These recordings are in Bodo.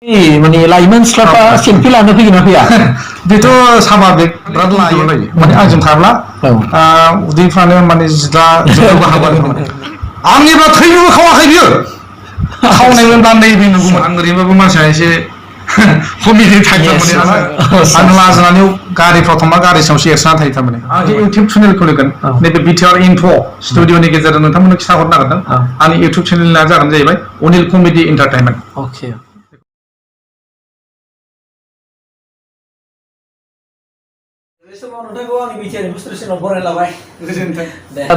माने लाइमोन सिख्लाफ्रा सेल्फि लानो फैगोन ना फैया? बेथ' साभाबिक बिराद लायो माने आंजों थाब्ला उदैफ्रानो माने जिदा जोबोर हाबाय आंनिबा थैनोबो खावाखै बियो खावनायबो दान्दै नंगौमोन आं ओरैबाबो मानसिया एसे कमेडि टाइप माने आं लाजिनानै गारिफ्राव थांबा गारि सायावसो एरसोना थायो थारमाने आं इउटिउब चेनेल खुलिगोन नैबे बिटिआर इनफो स्टुडिअनि गेजेरजों नोंथांमोननो खिथाहरनो नागिरदों आंनि इउटिउब चेनेलआ जागोन जाहैबाय अनिल कमेडि एन्टारटेनमेन्ट। अके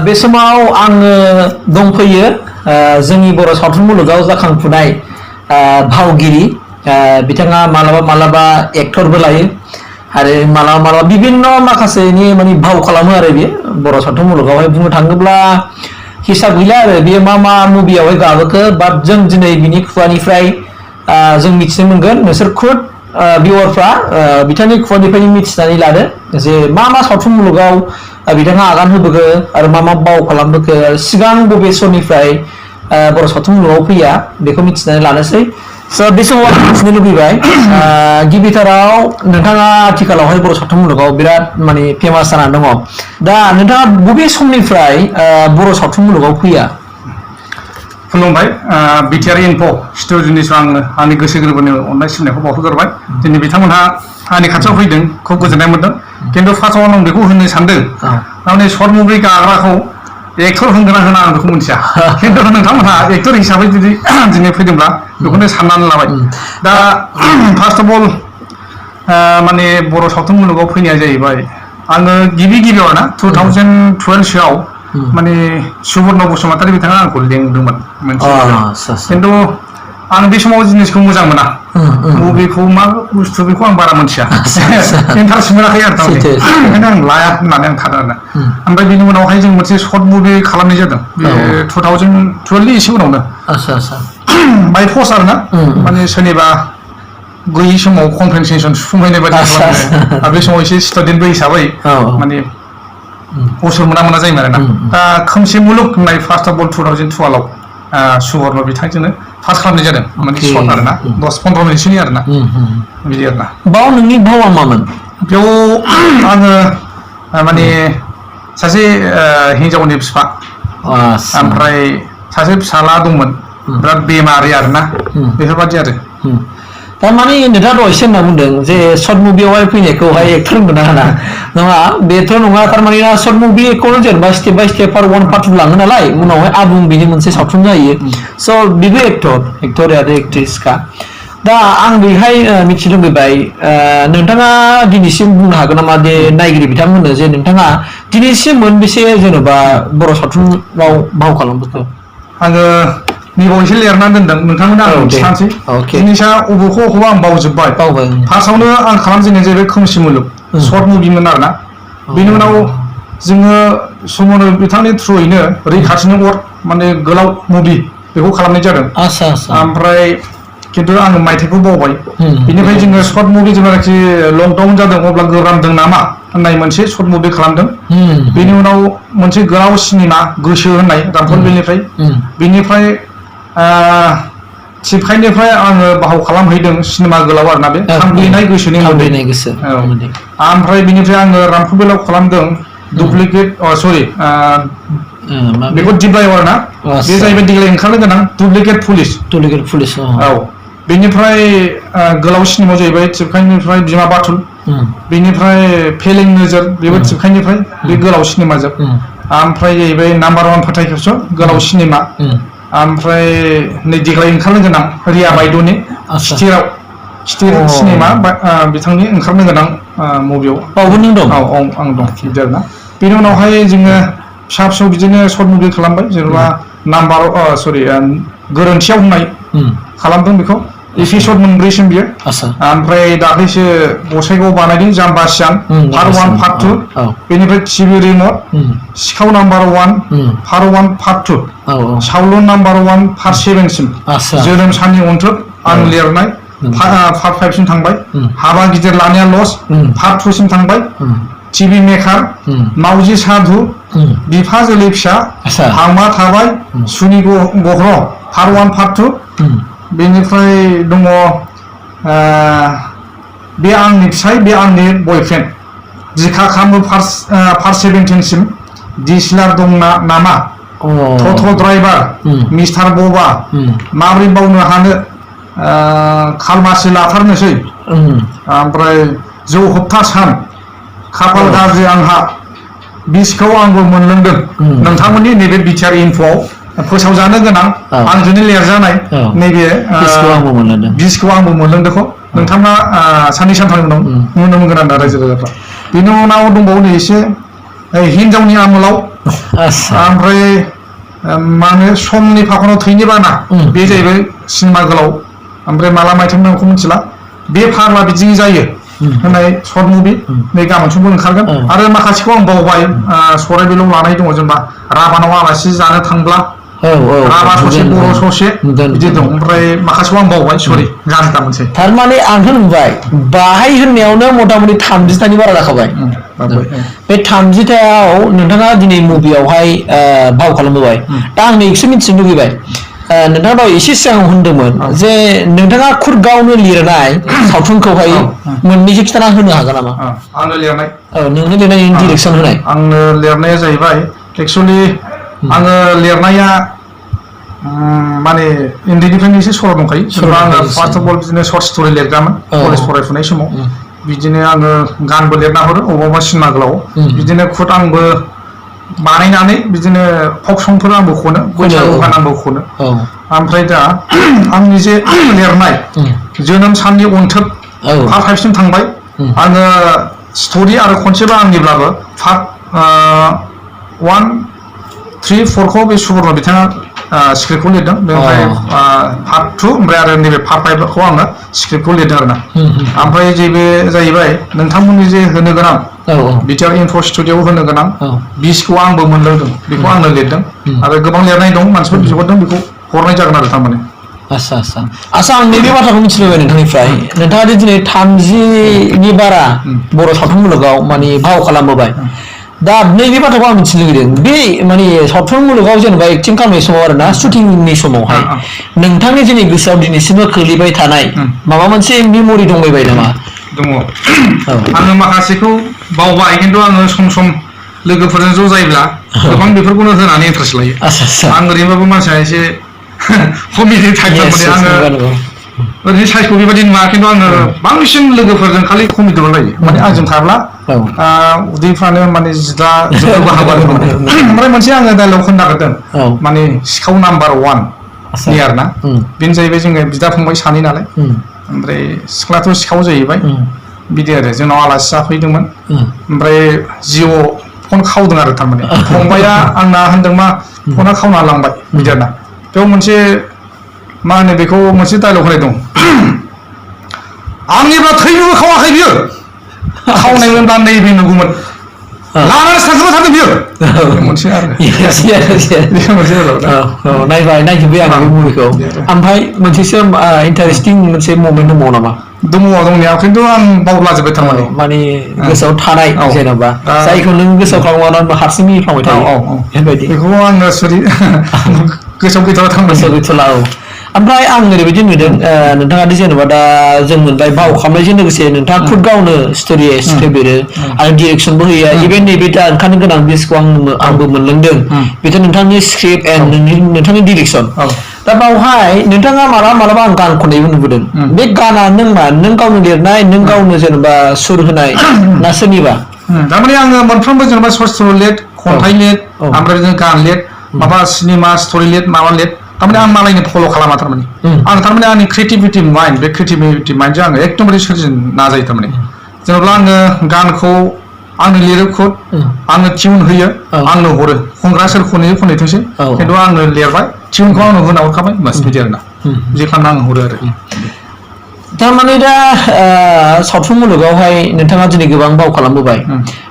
बे समाव आङो दंफैयो जोंनि बर' सावथुन मुलुगाव जाखांफुनाय भावगिरि बिथाङा मालाबा मालाबा एक्टरबो लायो आरो मालाबा मालाबा बिभिन्न माखासेनि माने भाव खालामो आरो बियो बर' सावथुन मुलुगावहाय बुंनो थाङोब्ला हिसाब गैला आरो बियो मा मुभियावहाय गाबोखो बाट जों दिनै बिनि खुगानिफ्राय जों मिथिनो मोनगोन नोंसोर खुद भिउअरफ्रा बिथांनि खुगानिफ्रायनो मिथिनानै लादो जे मा सावथुन मुलुगाव बिथाङा आगान होबोखो आरो मा बाव खालामबोखो सिगां बबे समनिफ्राय बर' सावथुन मुलुगाव फैया बेखौ मिथिनानै लानोसै। स' बे समाव आं मिथिनो लुबैबाय गिबिथाराव नोंथाङा आथिखालावहाय बर' सावथुन मुलुगाव बिराद माने फेमास जानानै दङ दा नोंथाङा बबे समनिफ्राय बर' सावथुन मुलुगाव फैया? खुलुमबाय बिटिआर इनफो स्टुडिअनि आङो आंनि गोसो गोरबोनि अननाय सिबिनायखौ बावहरग्रोबाय दिनै बिथांमोनहा आंनि खाथियाव फैदों खुब गोजोननाय मोनदों खिन्थु फार्स्टआव आं बेखौ होननो सानदों थारमाने सर्ट मुभि गाग्राखौ एक्टर होनगोन ना होना आं बेखौ मिथिया खिन्थु नोंथांमोनहा एक्टर हिसाबै जुदि दिनै फैदोंब्ला बेखौनो साननानै लाबाय। दा फार्स्ट अफ अल माने बर' सावथुन मुलुगाव फैनाया जाहैबाय आङो गिबियाव ना 2012 सोआव माने सुबर्न बसुमतारी बिथाङा आंखौ लेंदोंमोन मोनसे खिन्थु आं बे समाव जिनिसखौ मोजां मोना मुभिखौ मा बुस्थु बेखौ आं बारा मोनथिया इन्टारेस्ट मोनाखै आरो थारमाने ओंखायनो आं लाया होननानै आं थादों आरोना ओमफ्राय बिनि उनावहाय जों मोनसे सर्ट मुभि खालामनाय जादों बे 2012नि एसे उनावनो बाय फर्स आरोना माने सोरनिबा गैयि समाव कम्पेनसेसन सुफुंहैनाय बायदि खालामनाय आरो बे समाव एसे स्टुडेन्टबो हिसाबै माने असुर मोना जायोमोन आरोना दा खोमसि मुलुग होननाय फार्स्ट अफ अल 2012आव सुबर्न बिथांजोंनो फार्स्ट खालामनाय जादों माने सर्ट आरोना 10-15 मिनिटसोनि आरोना बिदि आरोना। बाव नोंनि भावा मामोन? बेयाव आङो माने सासे हिन्जावनि बिफा ओमफ्राय सासे फिसाला दंमोन बिराद बेमारि आरोना बेफोरबादि आरो थारमाने नोंथाङा दहायसो होनना बुंदों जे सर्ट मुभियावहाय फैनायखौहाय एक्टर होनगोन ना नङा बेथ' नङा थारमाने सर्ट मुभिखौनो जेनेबा step by step part 1 part 2 लाङो नालाय उनावहाय आबुं बिनि मोनसे सावथुन जायो स' बेबो एक्टर आरो एक्ट्रेसखा दा आं बेहाय मिथिनो लुबैबाय नोंथाङा दिनैसिम बुंनो हागोन नामा जे नायगिरि बिथांमोननो जे नोंथाङा दिनैसिम मोनबेसे जेनेबा बर' सावथुनाव भाव खालामबोखो? आङो नैबाव एसे लिरनानै दोनदों नोंथांमोना आं खिन्थानोसै जिनिसा अबेखौबा आं बावजोब्बाय फार्स्टआवनो आं खालामजेननाय जाहैबाय खोमसि मुलुग सर्ट मुभिमोन आरोना बेनि उनाव जोङो सुमन बिथांनि थ्रुयैनो रैखाथिनि अर माने गोलाव मुभि बेखौ खालामनाय जादों ओमफ्राय खिन्थु आङो माइथायखौ बावबाय बेनिफ्राय जोङो सर्ट मुभि जेब्लानाखि लकडाउन जादों अब्ला गोब्रामदों नामा होननाय मोनसे सर्ट मुभि खालामदों बेनि उनाव मोनसे गोलाव सिनेमा गोसो होननाय रामफल बिलनिफ्राय बेनिफ्राय थिपकाइनिफ्राय आङो बाहाव खालामहैदों सिनेमा गोलाव आरोना बे थांब्लिनाय गोसोनि मोदै ओमफ्राय बेनिफ्राय आङो रामफलबिलाव खालामदों डुप्लिकेट बेखौ दिब्लायाव आरोना बे जाहैबाय देग्लाय ओंखारनो गोनां डुप्लिकेट पुलिस औ बेनिफ्राय गोलाव सिनेमायाव जाहैबाय थिपकाइनिफ्राय बिमा बाथुल बेनिफ्राय फेलें नोजोर बेबो थिपकाइनिफ्राय बे गोलाव सिनेमाजों ओमफ्राय जाहैबाय नाम्बार 1 फोथाय खेबस' गोलाव सिनेमा ओमफ्राय नै देग्लाय ओंखारनो गोनां रिया बायद'नि स्टिर सिनेमा बिथांनि ओंखारनो गोनां मुभियाव बावबो नों दं? औ आं दं बिदि आरोना बेनि उनावहाय जोङो फिसा बिदिनो सर्ट मुभि खालामबाय जेनेबा गोरोन्थियाव होननाय खालामदों बेखौ एपिसड मोनब्रैसिम बियो ओमफ्राय दाख्लैसो गसाइगाव बानायदों जाम्बासियान पार्ट 1 पार्ट 2 बेनिफ्राय टिभि रिमट सिखाव नाम्बार 1 पार्ट 1 पार्ट 2 सावलुन नाम्बार 1 पार्ट 7 सिम जोनोम साननि अनथोब आं लिरनाय पार्ट 5 सिम थांबाय हाबा गिदिर लानाया लस पार्ट 2 सिम थांबाय टिभि मेकार मावजि साधु बिफा जोलै फिसा हांमा थाबाय सुनि गह्र पार्ट 1 पार्ट 2 बेनिफ्राय दङ बे आंनि फिसाय बे आंनि बयफ्रेन्ड जिखा खालामो फार्स्ट 17सिम डिसिलार दं नामा टट' ड्राइभार मिस्टार बबा माबोरै बावनो हानो खालमासि लाथारनोसै ओमफ्राय जौ हप्ता सान खाफाल गाज्रि आंहा बिसखौ आंबो मोनलोंदों नोंथांमोननि नैबे बिटिआर इनफ'आव फोसावजानो गोनां आंजोंनो लिरजानाय नैबे बिसखौ आंबो मोनलोंदोंखौ नोंथाङा साननै सानथामनि उनाव नुनो मोनगोन आरो रायजो राजाफ्रा बेनि उनाव दंबावो नै एसे हिनजावनि आमोलाव ओमफ्राय मा होनो समनि फाखनाव थैनि बाना बे जाहैबाय सिनेमा गोलाव ओमफ्राय माला मायथाइनि नामखौ मिथिला बे फाग्ला बिदि जायो होननाय सर्ट मुभि नै गाबोन समबो ओंखारगोन आरो माखासेखौ आं बावबाय सराइबिलाव लानाय दङ जेनेबा राभानाव आलासि जानो थांब्ला राभा ससे बर' ससे बिदि दं ओमफ्राय माखासेखौ आं बावबाय सरि गान दामोनसै थारमाने आंथ' नुबाय बाहाय होननायावनो मथा मथि 30थानि बारा जाखाबाय बे 30थायाव नोंथाङा दिनै मुभियावहाय भाव खालामबोबाय दा आं नैखौसो मिथिनो लुबैबाय नोंथाङा दाव एसे सिगाङाव होनदोंमोन जे नोंथाङा खुद गावनो लिरनाय सावथुनखौहाय मोननैसो खिथाना होनो हागोन नामा आंनो लिरनाय नोंनो लिरनाय डिरेक्सन होनाय आंनो लिरनाया जाहैबाय एक्सुवेलि आङो लिरनाया माने उन्दैनिफ्रायनो एसे सर' दंखायो आङो फार्स्ट अफ अल बिदिनो सर्ट स्ट'रि लिरग्रामोन कलेज फरायफुनाय समाव बिदिनो आङो गानबो लिरना हरो अबावबा सिनेमा गोलाव बिदिनो खुद आंबो बानायनानै बिदिनो फक संफोर आंबो खनो बैसागु गान आंबो खनो ओमफ्राय दा आंनि जे लिरनाय जोनोम साननि अनथोब पार्ट 5सिम थांबाय आङो स्ट'रि आरो खनसेबो आंनिब्लाबो पार्ट 1, 3, 4खौ बे सुबर्न बिथाङा स्क्रिप्टखौ लिरदों बेनिफ्राय पार्ट 2 ओमफ्राय आरो नैबे पार्ट 5खौ आङो स्क्रिप्टखौ लिरदों आरोना ओमफ्राय जे बे जाहैबाय नोंथांमोननि जे होनो गोनां बिटिआर इनफ' स्टुडिअ'आव होनो गोनां बिसखौ आंबो मोनलोंदों बेखौ आंनो लिरदों आरो गोबां लिरनाय दं मानसिफोर बिहरदों बेखौ हरनाय जागोन आरो थारमाने आसा आं नैबे बाथ्राखौ मिथिनो लुबैबाय नोंथांनिफ्राय नोंथाङा दिनै 30नि बारा बर' सावथुन मुलुगाव माने भाव खालामबोबाय दा नैबे बाथ्राखौ आं मिथिनो लुगैदों बे माने सावथुन मुलुगाव जेनेबा एक्टिं खालामनाय समाव आरोना शुटिंनि समावहाय नोंथांनि दिनै गोसोआव दिनैसिमबो खोलिबाय थानाय माबा मोनसे मेम'रि दंबाय नामा दङ आङो माखासेखौ बावबाय खिन्थु आङो सम सम लोगोफोरजों ज' जायोब्ला गोबां बेफोरखौनो होनानै इन्टारेस्ट लायो आं ओरैनोबाबो मानसिया एसे कमेडि टाइप माने आङो ओरैनो साइजखौ बेबायदि नुवा खिन्थु आङो बांसिन लोगोफोरजों खालि कमेडिल' लायो माने आंजों थाब्ला उदैफ्रानो माने जिदा जोबोर हाबाय ओमफ्राय मोनसे आङो डायलग होनो नागिरदों माने सिखाव नाम्बार 1 नि आरोना बेनो जाहैबाय जोङो बिदा फंबाय सानै नालाय ओमफ्राय सिख्लाथ' सिखाव जाहैबाय बिदि आरो जोंनाव आलासि जाफैदोंमोन ओमफ्राय जिअ फन खावदों आरो थारमाने फंबाया आंना होनदों मा फना खावना लांबाय बिदि आरोना बेयाव मोनसे मा होनो बेखौ मोनसे डायलग होनाय दं आंनिब्ला थैनोबो खावाखै बियो खावनायमोनब्ला नैबे नुगौमोन लानानै सानजोबा थांदों बियो मोनसे आरो नायबाय नायजोब्बाय आं बे मुभिखौ ओमफ्राय मोनसेसो इन्टारेस्टिं मोनसे ममेन्ट दंबावो नामा दङ दंनाया खिन्थु आं बावलाजोब्बाय थारमाने माने गोसोआव थानाय जेनेबा जायखौ नों गोसोआव खालामोबा हारसिं मिनिफ्लांबाय थायो बेबायदि बेखौ आङो सरि गोसोआव गैथ'ला ओमफ्राय आं ओरैबायदि नुदों नोंथाङा जेनेबा दा जों मोनबाय भाव खालामनायजों लोगोसे नोंथाङा खुद गावनो स्ट'रि स्क्रिप्ट लिरो आरो डिरेक्सनबो होयो इभेन नैबे दा ओंखारनो गोनां बिसखौ आंबो मोनलोंदों बेथ' नोंथांनि स्क्रिप्ट एन्ड नोंथांनि डिरेक्सन दा बावहाय नोंथाङा मालाबा आं गान खननायबो नुबोदों बे गाना नों गावनो लिरनाय नों गावनो जेनेबा सुर होनाय ना सोरनिबा थारमाने आङो मोनफ्रोमबो जेनेबा सर्ट स्ट'रि लिर खन्थाइ लिर ओमफ्राय बिदिनो गान लिर माबा सिनेमा स्ट'रि लिर माबा लिर थारमाने आं मालायनि फल' खालामा थारमाने आं थारमाने आंनि क्रिएटिभिटि माइन्ड बे क्रिएटिभिटि माइन्डजों आङो एकदमबारे सोरजिनो नाजायो थारमाने जेनेबा आङो गानखौ आंनो लिरो खुद आंनो टिउन होयो आंनो हरो खनग्रा सोर खनैथोंसै खिन्थु आंनो लिरबाय टिउनखौ आंनो होना हरखाबाय बास बिदि आरोना बिदि खालामना आं हरो आरो थारमाने दा सावथुन मुलुगावहाय नोंथाङा दिनै गोबां भाव खालामबोबाय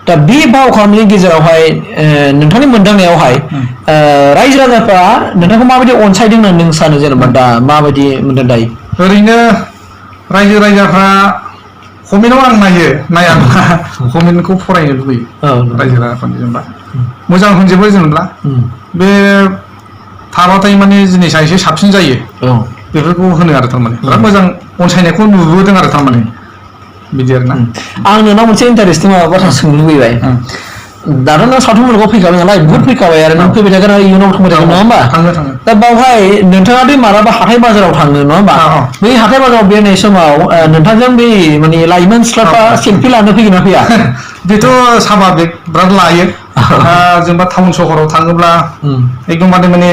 दा बे भाव खालामनायनि गेजेरावहाय नोंथांनि मोनदांनायावहाय रायजो राजाफ्रा नोंथांखौ माबायदि अनसायदों होननानै नों सानो जेनेबा दा माबायदि मोनदों दायो ओरैनो रायजो राजाफ्रा कमेन्टआव आं नाया कमेन्टखौ फरायनो लुबैयो रायजो राजाफोरनि जेनेबा मोजां होनजोबो जेनेबा बे थाबाथाय माने जिनिसा एसे साबसिन जायो बेफोरखौ होनो आरो थारमाने बिराद मोजां अनसायनायखौ नुबोदों आरो थारमाने बिदि आरोना आं नोंनाव मोनसे इन्टारेस्टिं माबा बाथ्रा सोंनो लुबैबाय दाथ' नों सावथुन मुलुगाव फैखाबाय नालाय बुहुद फैखाबाय आरो नों फैबाय थागोन आरो इयुनाव थांबाय थागोन नङा होमबा थाङो दा बावहाय नोंथाङा दि मालाबा हाथाय बाजाराव थाङो नङा होमबा बै हाथाय बाजाराव बेरायनाय समाव नोंथांजों बै माने लाइमोन सिख्लाफ्रा सेल्फि लानो फैगोन ना फैया बेथ' स्वाभाबिक बिराद लायो जेनेबा टाउन सहराव थाङोब्ला एकदम माने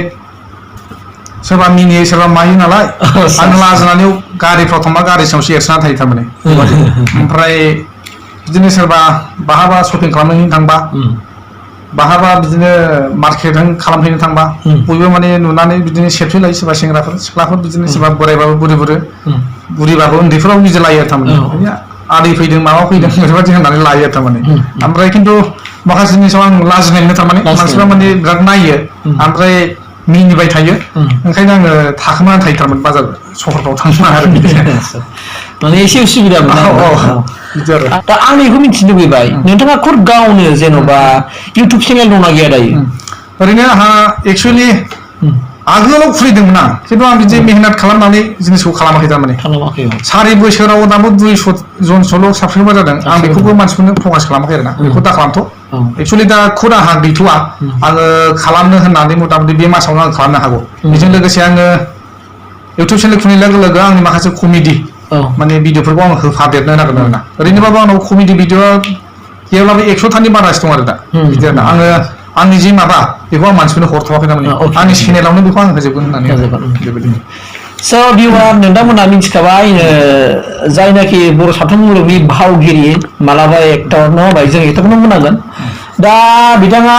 सोरबा मिनियो सोरबा मायो नालाय आं लाजिनानै गारिफ्राव थांबा गारि सायावसो एरसोना थायो थारमाने ओमफ्राय बिदिनो सोरबा बहाबा शपिं खालामहैनो थांबा बहाबा बिदिनो मार्केटिं खालामहैनो थांबा बयबो माने नुनानै बिदिनो सेल्फि लायो सोरबा सेंग्राफोर सिख्लाफोर बिदिनो सोरबा बोरायबाबो बुरिबाबो उन्दैफोराव बिदि लायो आरो थारमाने आदै फैदों माबा फैदों बेफोरबायदि होननानै लायो आरो थारमाने ओमफ्राय खिन्थु माखासे जिनिसाव आं लाजिनाय मोनो थारमाने मानसिफ्रा माने बिराद नायो ओमफ्राय मिनिबाय थायो ओंखायनो आङो थाखोमानानै थायो थारमाने बाजार सहरफ्राव थांनो आरो बिदि माने एसे उसुबिदा मोनो दा आं बेखौ मिथिनो लुबैबाय नोंथाङा खुद गावनो जेन'बा इउटुब चेनेल दंना गैया दायो ओरैनो आंहा एक्सुवेलि आगोलाव खुलिदोंमोन आं खिन्थु आं बिदि मेहनत खालामनानै जिनिसखौ खालामाखै थारमाने 4 बोसोराव दाबो 200 जनसोल' साबसक्राइबार जादों आं बेखौबो मानसिफोरनो फकास खालामाखै आरोना बेखौ दा खालामथ' एक्सुवेलि दा खुद आंहा गैथ'वा आङो खालामनो होननानै मथा मथि बे मासावनो आं खालामनो हागौ बेजों लोगोसे आङो इउटुब चेनेल खुलिनाय लोगो लोगो आंनि माखासे कमेडि माने भिडिअफोरखौ आं होफादेरनो नागिरदों आरोना ओरैनोबाबो आंनाव कमेडि भिडिअ गैयाब्लाबो 100थानि बारासो दं आरो दा बिदि आरोना आङो आंनि जि माबा बेखौ आं मानसिफोरनो हरथ'वाखै थारमाने आंनि चेनेलावनो बेखौ आं होजोबगोन होननानै बेबायदि स' भिउआर नोंथांमोना मिथिखाबाय जायनाखि बर' सावथुन मुलुगनि भावगिरि मालाबा एक्टर नङा होमबा जों एक्टरखौनो बुंनांगोन दा बिथाङा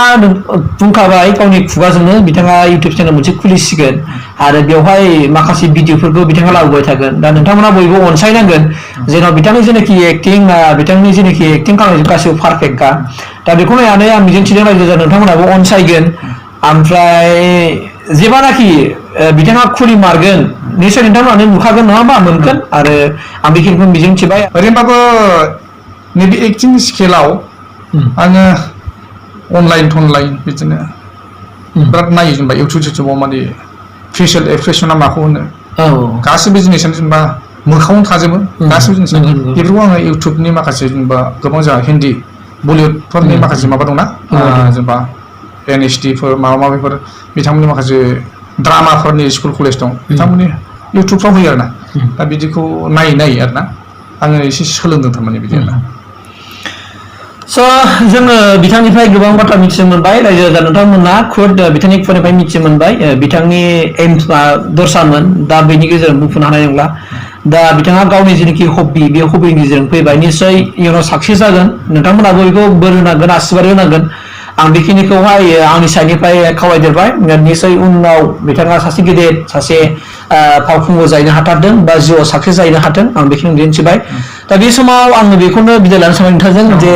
बुंखाबाय गावनि खुगाजोंनो बिथाङा इउटुब चेनेल मोनसे खुलिसिगोन आरो बेवहाय माखासे भिडिअफोरखौ बिथाङा लाबोबाय थागोन दा नोंथांमोना बयबो अनसायनांगोन जेन' बिथांनि जेनाखि एक्टिं बिथांनि जेनाखि एक्टिं खालामनाय गासिबो पारफेक्टखा दा बेखौ नायनानै आं मिजिंथिदों रायजो राजा नोंथांमोनाबो अनसायगोन ओमफ्राय जेब्लानाखि बिथाङा खुलिमारगोन निश्चय नोंथांमोनानो नुखागोन नङा होमबा मोनगोन आरो आं बेखिनिखौ मिजिंथिबाय ओरैनोबाबो नैबे एक्टिं स्केलाव आङो अनलाइन बिदिनो बिराद नायो जेनेबा इउटुबाव माने फेसियेल एक्सप्रेसना माखौ होनो गासिबो जिनिसानो जेनेबा मोखाङावनो थाजोबो गासिबो जिनिसानो बेफोरखौ आङो इउटुबनि माखासे जेनेबा गोबां जोंहा हिन्दी बलिउडफोरनि माखासे माबा दंना जेनेबा NHDफोर माबा माबिफोर बिथांमोननि माखासे ड्रामाफोरनि स्कुल कलेज दं बिथांमोननि इउटुबफ्राव होयो आरोना दा बिदिखौ नायै आरोना आङो एसे सोलोंदों थारमाने बिदि आरोना स' जोङो बिथांनिफ्राय गोबां बाथ्रा मिथिनो मोनबाय रायजो राजा नोंथांमोना खुद बिथांनि खुगानिफ्राय मिथिनो मोनबाय बिथांनि एमआ दस्रामोन दा बेनि गेजेरजों बुंफुनो हानाय नंला दा बिथाङा गावनि जेनाखि हबि बे हबिनि गेजेरजों फैबाय निश्चय इयुनाव साक्सेस जागोन नोंथांमोनाबो बेखौ बोर होनांगोन आशीर्बाद होनांगोन आं बेखिनिखौहाय आंनि साइडनिफ्राय खावलायदेरबाय निश्चय उनाव बिथाङा सासे गेदेर सासे फावखुंगुर जाहैनो हाथारदों बा जिउआव साक्सेस जाहैनो हाथों आं बेखिनि दिन्थिबाय दा बे समाव आङो बेखौनो बिदाय लानो सानबाय नोंथांजों जे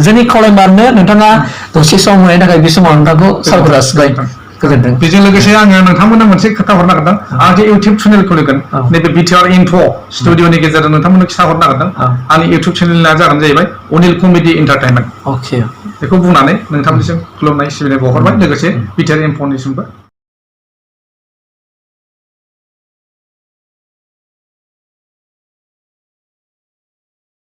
जोंनि खावलायमारनो नोंथाङा दसे सम होनायनि थाखाय बे समाव नोंथांखौ साबायखर जासिबाय गोजोनथों बेजों लोगोसे आङो नोंथांमोननो मोनसे खोथा हरनो नागिरदों आं जे इउटुब चेनेल खुलिगोन नैबे बिटिआर इनफ' स्टुडिअनि गेजेरजों नोंथांमोननो खिथाहरनो नागिरदों आंनि इउटुब चेनेलआ जागोन जाहैबाय अनिल कमेडि एन्टारटेनमेन्ट अके बेखौ बुंनानै नोंथांनिसिम खुलुमनाय सिबिनाय बावहरबाय लोगोसे बिटिआर इनफ'निसिमबो